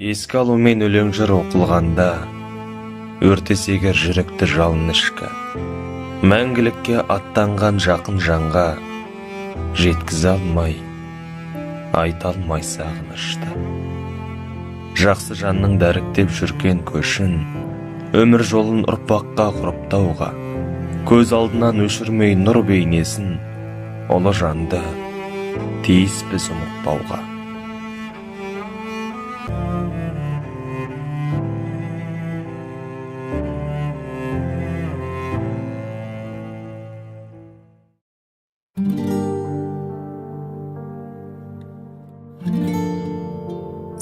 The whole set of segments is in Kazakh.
Еске алумен өлең жыр оқылғанда, өртесе егер жүректі жалын ішкі, мәңгілікке аттанған жақын жанға жеткізе алмай, айта алмай сағынышты. Жақсы жанның дәріптеп жүрген көшін, өмір жолын ұрпаққа ғұрыптауға, көз алдынан өшірмей нұр бейнесін, ұлы жанды тиіспіз ұмытпауға.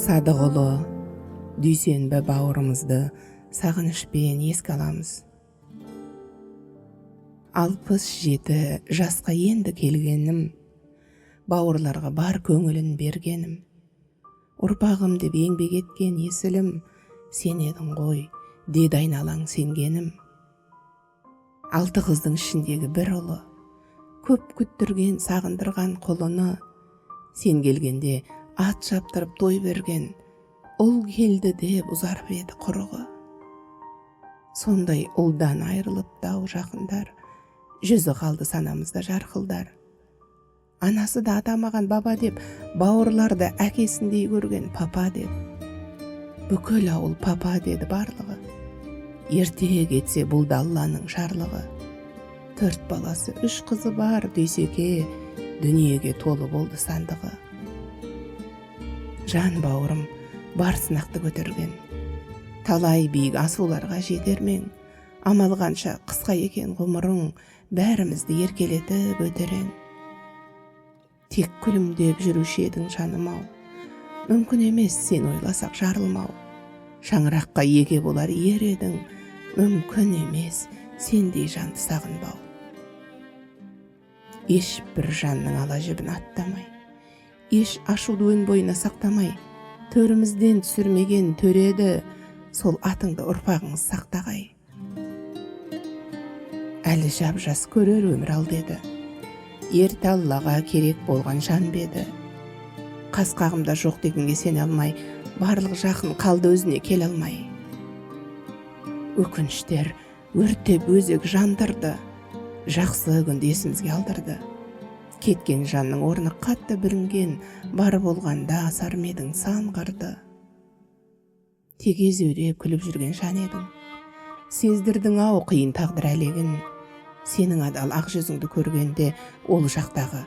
Садықұлы Дүйсенбі бауырымызды сағынышпен еске аламыз. 67 жасқа енді келгенім, бауырларға бар көңілін бергенім, ұрпағым деп еңбек еткен есілім, сен едің ғой, деді айналаң сенгенім. 6 қыздың ішіндегі бір ұлы, көп күттірген, сағындырған құлыны, сен келгенде ат шаптырып той берген, ұл келді деп ұзарып еді құрығы. Сондай ұлдан айырылып тау жақындар, жүзі қалды санамызда жарқылдар. Анасы да атамаған баба деп, бауырларды әкесіндей көрген папа деп. Бүкіл ауыл папа деді барлығы. Ерте кетсе бұл да Алланың жарлығы. 4 баласы, 3 қызы бар Дүйсеке, дүниеге толы болды сандығы. Жан бауырым бар сынақты көтерген, талай биік асуларға жетермен, амал қанша қысқа екен ғұмырың, бәрімізді еркелетіп өтерең. Тек күлімдеп жүруші едің жаным-ау, мүмкін емес сен ойласақ жарылмау. Шаңыраққа еге болар ер едің, мүмкін емес сендей жанды сағынбау. Ешбір жанның ала жібін аттамай, еш ашуды өн бойына сақтамай, төрімізден түсірмеген төреді, сол атыңды ұрпағыңыз сақтағай. Әлі жап-жас көрер өмір алды еді, ерте Аллаға керек болған жан беді. Қас қағымда жоқ дегенге сене алмай, барлық жақын қалды өзіне келе алмай. Өкініштер өртеп өзек жандырды, жақсы күнді есімізге алдырды. Кеткен жанның орны қатты білінген, бар болғанда асар ма едің сан қырды. Тек езеуреп күліп жүрген жан едің, сездірдің ау қиын тағдыр әлегін. Сенің адал ақ жүзіңді көргенде ол жақтағы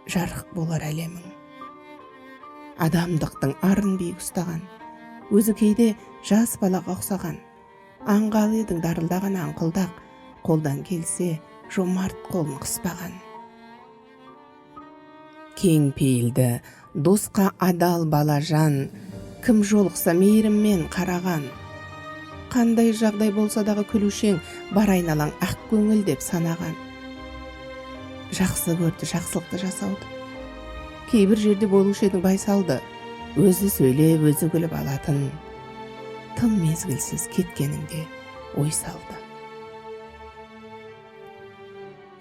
жарық болар әлемің. Адамдықтың арын биік ұстаған, өзі кейде жас балаға ұқсаған. Аңғал едің дарылдаған аңқылдақ, қолдан келсе жомарт қолын қыспаған. Кең пейілді, досқа адал балажан, кім жолықса мейіріммен қараған. Қандай жағдай болса дағы күлушең, бар айналаң ақ көңіл деп санаған. Жақсы көрді жақсылықты жасауды, кейбір жерде болушы едің байсалды, өзі сөйлеп, өзі күліп алатын. Тым мезгілсіз кеткеніңде ой салды.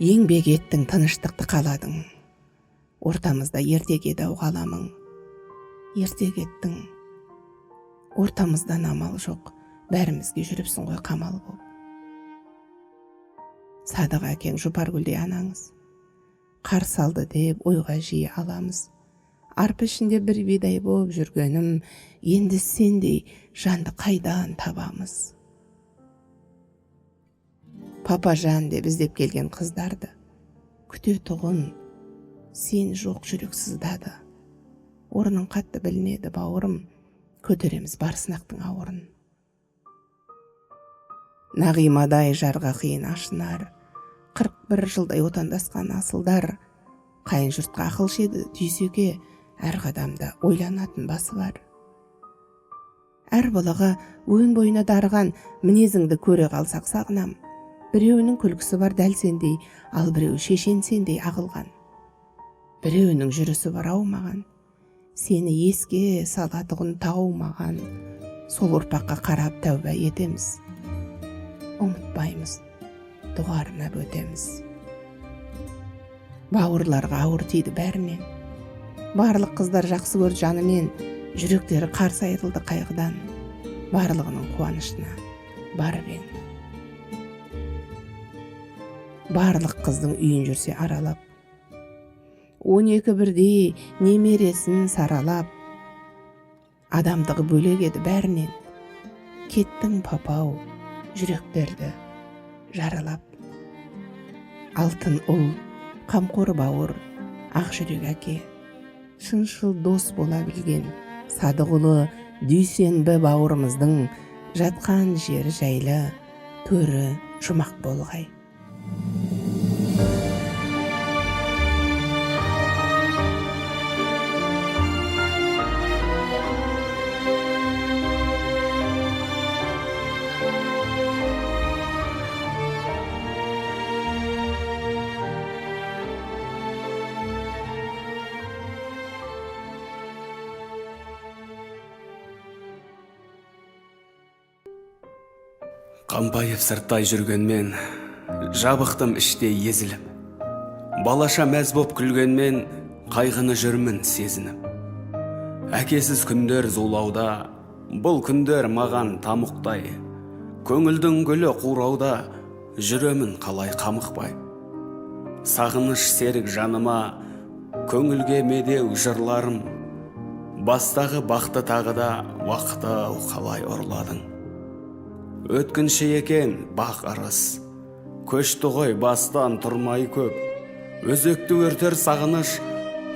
Еңбек еттің, тыныштықты қаладың, ортамызда ерте кетті ау ғаламың. Ерте кеттің, ортамыздан амал жоқ, бәрімізге жүріпсің ғой қамал боп. Садық әкең Жұпаргүлдей анаңыз, қарсы алды деп ойға жиі аламыз. Арпа ішінде бір бидай боп жүргенім, енді сендей жанды қайдан табамыз? Папажан деп іздеп келген қыздарды күтетұғын сен жоқ жүрек сыздады. Орның қатты білінеді бауырым, көтереміз бар сынақтың ауырын. Нағимадай жарға қиын ашынар, 41 жылдай отандасқан асылдар, қайын жұртқа ақылшы еді Дүйсеке, әр қадамда ойланатын басы бар. Әр балаға өн бойына дарыған мінезіңді көре қалсақ сағынам. Біреуінің күлкісі бар дәл сендей, ал біреуі шешен сендей ағылған. Біреуінің жүрісі бар аумаған, сені еске салатұғын таумаған. Сол ұрпаққа қарап тәуба етеміз, ұмытпаймыз, дұға арнап өтеміз. Бауырларға ауыр тиді бәрінен, барлық қыздар жақсы көрді жанымен. Жүректері қарс айырылды қайғыдан, барлығының қуанышына барып ең. Барлық қыздың үйін жүрсе аралап, 12 бірдей немересін саралап, адамдығы бөлек еді бәрінен. Кеттің, папау, жүректерді жаралап. Алтын ұл, қамқор бауыр, ақ жүрек әке, шыншыл дос бола білген садық ұлы Дүйсенбі бауырымыздың жатқан жері жайлы, төрі жұмақ болғай. Қампайып сырттай жүргенмен, жабықтым іште езіліп. Балаша мәз боп күлгенмен, қайғыны жүрмін сезініп. Әкесіз күндер зулауда, бұл күндер маған тамұқтай. Көңілдің гүлі қурауда, жүремін қалай қамықпай. Сағыныш серік жаныма, көңілге медеу жырларым. Бастағы бақты тағы да уақыты-ау қалай ұрладың. Өткінші екен бақ ырыс, көшті ғой бастан тұрмай көп. Өзекті өртер сағыныш,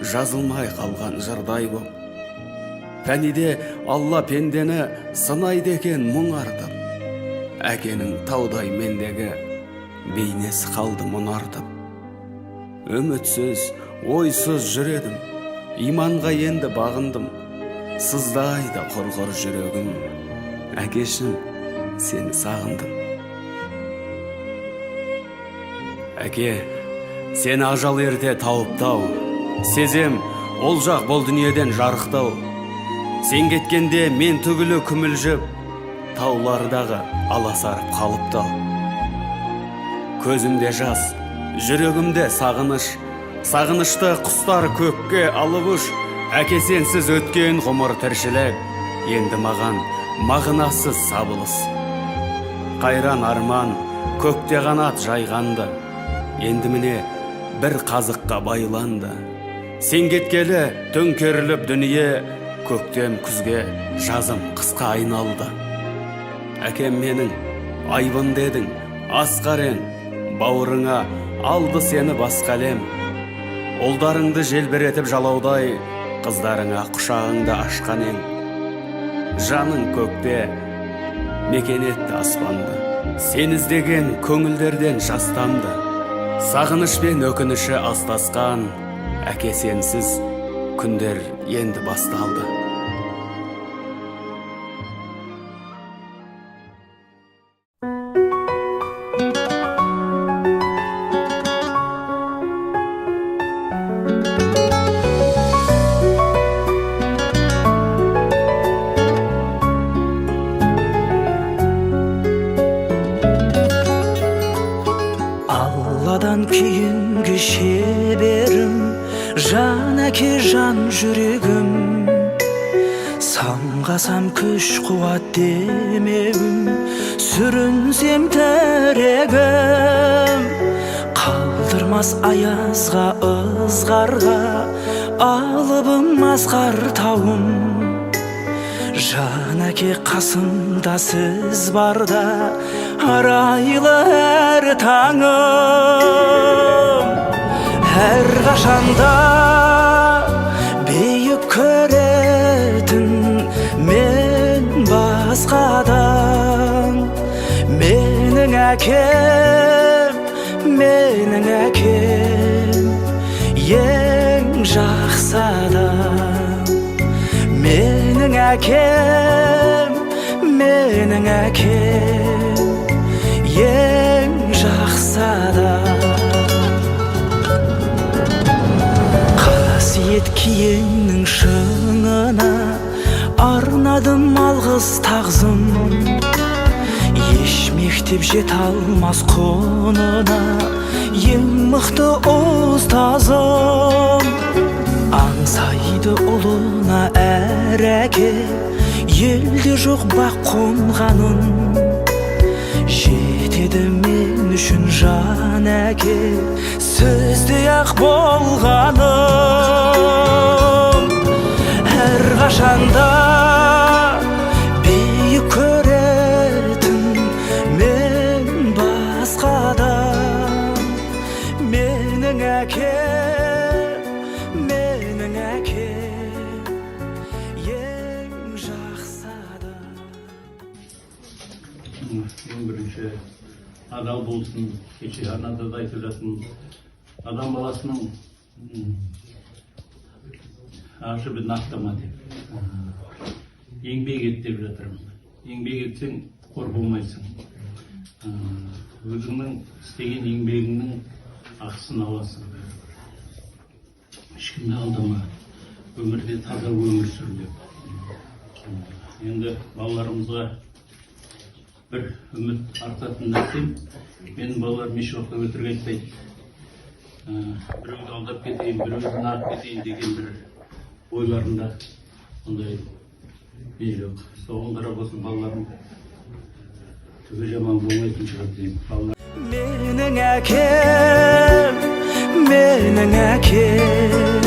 жазылмай қалған жырдай боп. Пәниде Алла пендені сынайды екен мұң артып. Әкенің таудай мендегі бейнесі қалды мұнартып. Үмітсіз, ойсыз жүредім, иманға енді бағындым. Сыздайды құрғыр жүрегім, әкешім, сені сағындым. Әке, сені ажал ерте тауып-тау, сезем, ол жақ бұл дүниеден жарықтау. Сен кеткенде мен түгілі күмілжіп, таулардағы аласарып қалыптау. Көзімде жас, жүрегімде сағыныш, сағынышты құстар көкке алып ұш. Әке сенсіз өткен ғұмыр тіршілік, енді маған мағынасыз сабылыс. Қайран арман көкте қанат жайғанды, енді міне бір қазыққа байланды. Сен кеткелі төңкеріліп дүние, көктем күзге, жазым қысқа айналды. Әкем менің айбын дедің, асқар ең, бауырыңа алды сені басқа әлем. Ұлдарыңды желбіретіп жалаудай, қыздарыңа құшағыңды ашқан ең. Жаның көкте, мекен етті аспанды. Сен іздеген көңілдерден жастамды. Сағыныш пен өкініші астасқан, әке сенсіз күндер енді басталды. Алладан кейінгі шеберім, жан әке, жан жүрегім. Самғасам күш қуат демеуім, сүрінсем тірегім. Қалдырмас аязға, ызғарға, алыбым асқар тауым. Жан әке қасымда сіз барда, арайлы әр таңым. Әр қашанда биік көретін мен басқадан. Менің әкем, менің әкем, ең жақсы адам. Менің әкем, менің әкем, ең жақсы адам. Қасиет киеннің шыңына арнадым алғыс тағзым. Еш мектеп жете алмас құнына, ең мықты ұстазым. Аңсайды ұлына әр әке, елде жоқ бақ қонғанын. Жетеді мен үшін жан әке, сөздей ақ болғаным. Әрқашанда биік көретін мен басқадан. Менің әкем, менің әкем ең жақсы адам. Ең бірінші адал болсын. Кеше арнада да айтып жаттым, адам баласының ар жібін ақтама деп, еңбек ет деп жатырмын. Еңбек етсең, қор болмайсың. Өзіңнің істеген еңбегіңнің ақысын аласың. Ешкімді алдама, өмірде таза өмір сүр деп. Енді балаларымызға бір үміт артатын нәрсем, менің балаларым еш уақытта өтірік айтпайды. Біреуді алдап кетейін, біреуді неғып кетейін деген бір ойларында ондай не жоқ. Соған қарап осы балаларым түбі жаман болмайтын шығар деймін, балалар. Менің әкем, менің әкем.